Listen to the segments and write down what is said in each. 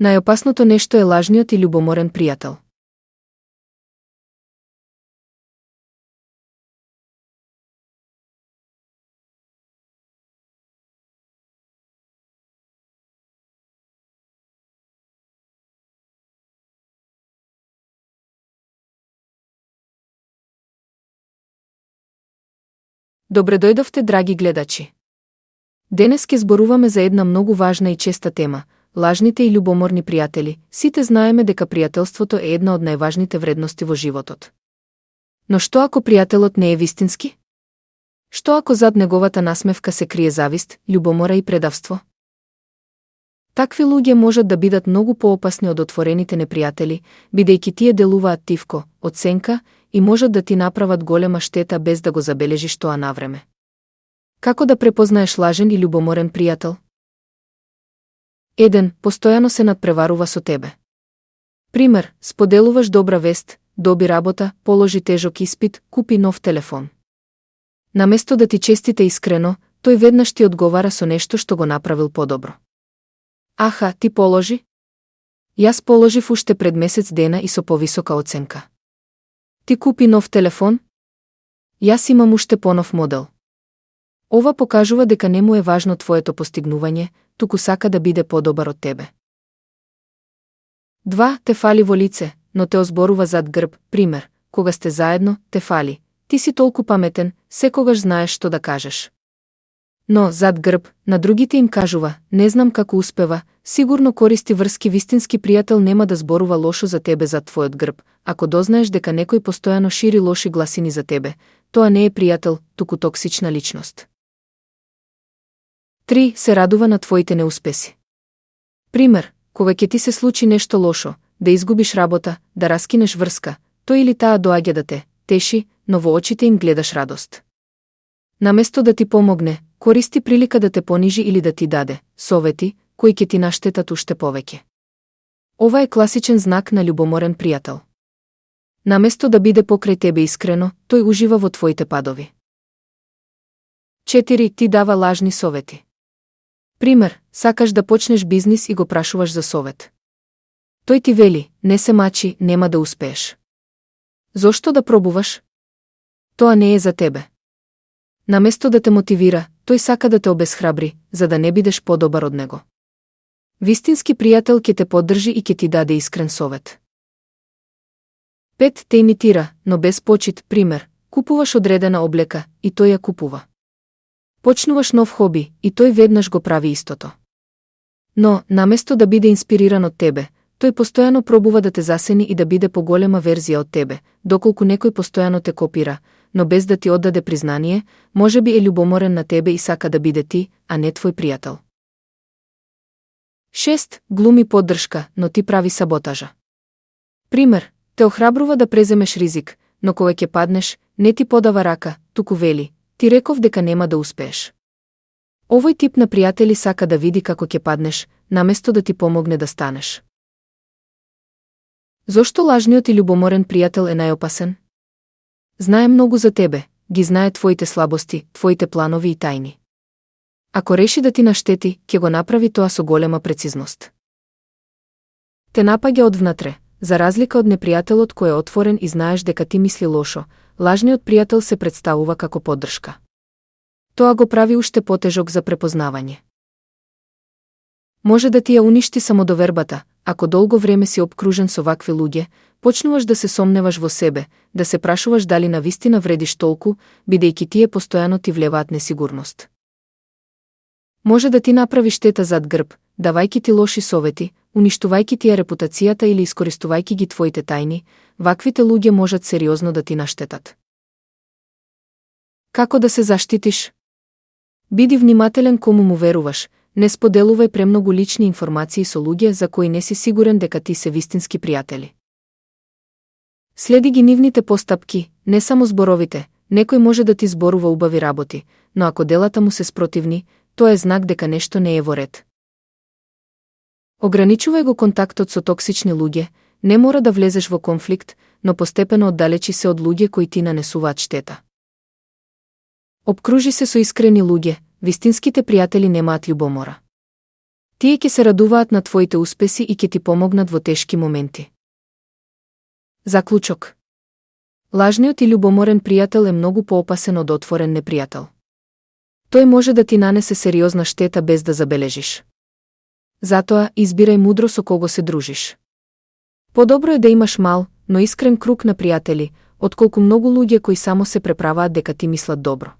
Најопасното нешто е лажниот и љубоморен пријател. Добре дојдовте, драги гледачи. Денес ке зборуваме за една многу важна и честа тема – лажните и љубоморни пријатели. Сите знаеме дека пријателството е една од најважните вредности во животот. Но што ако пријателот не е вистински? Што ако зад неговата насмевка се крие завист, љубомора и предавство? Такви луѓе можат да бидат многу поопасни од отворените непријатели, бидејќи тие делуваат тивко, од сенка и можат да ти направат голема штета без да го забележиш тоа навреме. Како да препознаеш лажен и љубоморен пријател? 1. Постојано се надпреварува со тебе. Пример, споделуваш добра вест, доби работа, положи тежок испит, купи нов телефон. Наместо да ти честите искрено, тој веднаш ти одговара со нешто што го направил подобро. Аха, ти положи? Јас положив уште пред месец дена и со повисока оценка. Ти купи нов телефон? Јас имам уште понов модел. Ова покажува дека не му е важно твоето постигнување, туку сака да биде подобар од тебе. 2. Те фали во лице, но те озборува зад грб. Пример, кога сте заедно, те фали. Ти си толку паметен, секогаш знаеш што да кажеш. Но, зад грб, на другите им кажува, не знам како успева, сигурно користи врски. Вистински пријател нема да зборува лошо за тебе зад твојот грб. Ако дознаеш дека некој постојано шири лоши гласини за тебе, тоа не е пријател, туку токсична личност. 3. Се радува на твоите неуспеси. Пример, кога ќе ти се случи нешто лошо, да изгубиш работа, да раскинеш врска, тој или таа доаѓа да те теши, но во очите им гледаш радост. Наместо да ти помогне, користи прилика да те понижи или да ти даде совети, кои ќе ти наштетат уште повеќе. Ова е класичен знак на љубоморен пријател. Наместо да биде покрај тебе искрено, тој ужива во твоите падови. 4. Ти дава лажни совети. Пример, сакаш да почнеш бизнис и го прашуваш за совет. Тој ти вели, не се мачи, нема да успееш. Зошто да пробуваш? Тоа не е за тебе. Наместо да те мотивира, тој сака да те обесхрабри, за да не бидеш подобар од него. Вистински пријател ќе те поддржи и ќе ти даде искрен совет. 5. Те имитира, но без почит. Пример, купуваш одредена облека и тој ја купува. Почнуваш нов хоби и тој веднаш го прави истото. Но, наместо да биде инспириран од тебе, тој постојано пробува да те засени и да биде поголема верзија од тебе, доколку некој постојано те копира, но без да ти оддаде признание, можеби е љубоморен на тебе и сака да биде ти, а не твој пријател. 6. Глуми поддршка, но ти прави саботажа. Пример, те охрабрува да преземеш ризик, но кога ќе паднеш, не ти подава рака, туку вели, ти реков дека нема да успееш. Овој тип на пријатели сака да види како ќе паднеш, наместо да ти помогне да станеш. Зошто лажниот и љубоморен пријател е најопасен? Знае многу за тебе, ги знае твоите слабости, твоите планови и тајни. Ако реши да ти наштети, ќе го направи тоа со голема прецизност. Те напаѓа одвнатре, за разлика од непријателот кој е отворен и знаеш дека ти мисли лошо, лажниот пријател се представува како поддршка. Тоа го прави уште потежок за препознавање. Може да ти ја уништи самодовербата, ако долго време си обкружен со вакви луѓе, почнуваш да се сомневаш во себе, да се прашуваш дали навистина вредиш толку, бидејќи тие постојано ти влеваат несигурност. Може да ти направи штета зад грб, давајќи ти лоши совети, уништувајќи ти ја репутацијата или искористувајќи ги твоите тајни, ваквите луѓе можат сериозно да ти наштетат. Како да се заштитиш? Биди внимателен кому му веруваш, не споделувај премногу лични информации со луѓе за кои не си сигурен дека ти се вистински пријатели. Следи ги нивните постапки, не само зборовите. Некој може да ти зборува убави работи, но ако делата му се спротивни, тоа е знак дека нешто не е во ред. Ограничувај го контактот со токсични луѓе, не мора да влезеш во конфликт, но постепено оддалечи се од луѓе кои ти нанесуваат штета. Обкружи се со искрени луѓе, вистинските пријатели немаат љубомора. Тие ќе се радуваат на твоите успеси и ќе ти помогнат во тешки моменти. Заклучок. Лажниот и љубоморен пријател е многу поопасен од отворен непријател. Тој може да ти нанесе сериозна штета без да забележиш. Затоа, избирај мудро со кого се дружиш. Подобро е да имаш мал, но искрен круг на пријатели, отколку многу луѓе кои само се преправаат дека ти мислат добро.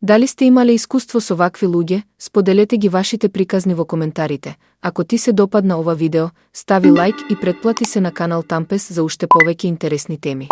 Дали сте имале искуство со вакви луѓе? Споделете ги вашите приказни во коментарите. Ако ти се допадна ова видео, стави лайк и претплати се на канал Тампес за уште повеќе интересни теми.